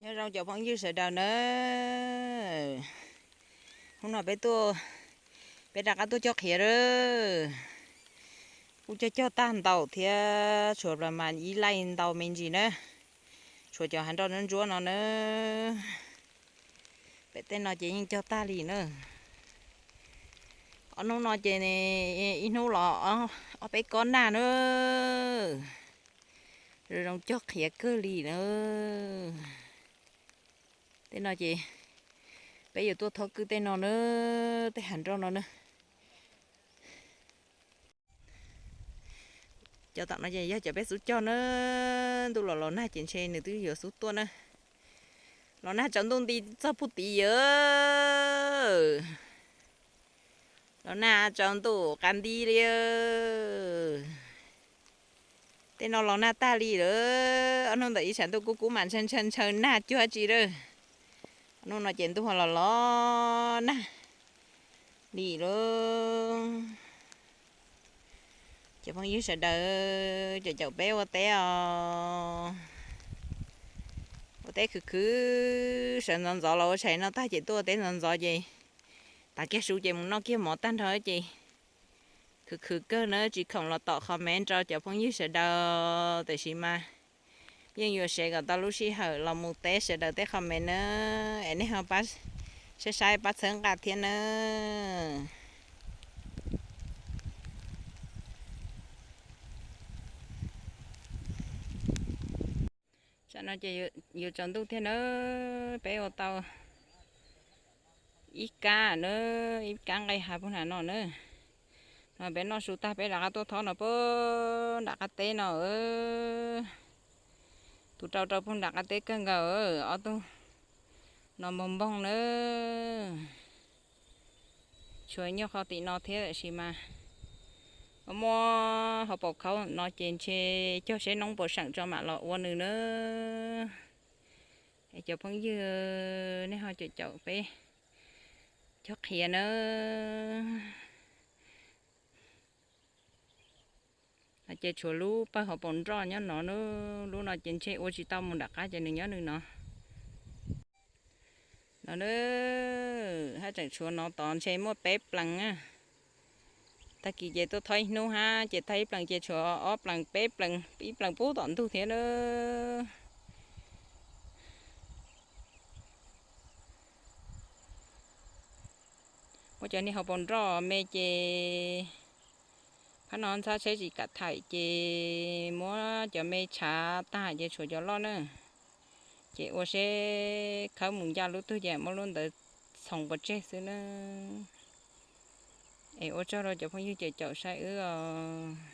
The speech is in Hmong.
Nyob zoo cov phooj ywg sawv daws nawb. Hnub no peb tuaj, peb rov qab tuaj cog qhiav lawm. Kuj cog cog tag ntau thiab, tshuav plas mas ib laij ntau me ntsis na. Tshuav cov hav nroj ntsuab ntsuab no na. Pem tej no ces yeej cog tag li na. Ob hnub no ces ib hnub los ob peb kob nag na. Zoo zoo cog qhiav kawg li na. Tej no ces peb yuav tuaj thob kwj tej no na, tej hav nroj no na. Cov tom no ces yog cov peb xub cog na. Ntuj los los nag ces ntshe nws twb yuav xub tuaj na. Los nag tsaus ntuj nti txog puag tid yawm. Los nag tsaus ntuj qab nti li. Tej no los nag tag li lawm. Ob hnub ntawm ib tshav ntuj kub kub mas ntshaw ntshaw ntshaw nag cuag tsi lawm. Ob hnub no ces ntuj ho los los nag li lawm. Cov phooj ywg sawv daws, caum caum peb ua teb os. Ua teb khwv khwv, sawv ntxov ntxov los ua tshais noj tag ces tuaj ua teb ntxov ntxov ces tav kiag su ces mus noj kiag mov tag nrho ces khwv khwv kawg na. Tsis khoom los tom qhov mev rau cov phooj ywg sawv daws, tiam sis mas yeej yuav sev kom tau lub sij hawm los mus teb sawv daws tej qhov mev na, es nej ho pab saib saib pab txhawb nqa thiab na. Tsam no ces yuav tsaus ntuj thiab na, peb ua tau ib kab na, ib kab nqaij hav puag nram no na. No peb noj su tag peb rov qab tuaj thob no puag nram qab teb no. Tus rau rau puag nram qab teb kawg nkaus, ob tug no npog npoog na. Tshuav nyuag qhov tim no thiab tab sis mas muaj hauv paus khaub no ces ntshe cog seb noob puas seem tso mam los ua nws na. Es cov phooj ywg nej ho caum caum peb cog qhiav na. No ces tshuav lub pawg hauv paus nroj nyob no, lub no ces ntshe ua tsis tau mus nram qab ces nws nyob nws no. No na, haj tseem tshuav no tod ntshe muaj peb plees na. Tag kis ces tuaj thob ib hnub hab ces tag ib plees ces tshuav ob plees peb plees, ib plees pub tom ntug thiab na. Muab cov niag hauv paus nroj me ces phab no ntxhab tsheb tsis kam thaim ces muab cov me tshav tag ces tshuav cov loj na. Ces ua seb khawb mus ncaj lub twg ces muab lub ntawd txhoov pov tseg xwb na. Es ua tsaug rau cov phooj ywg caum caum saib wb os.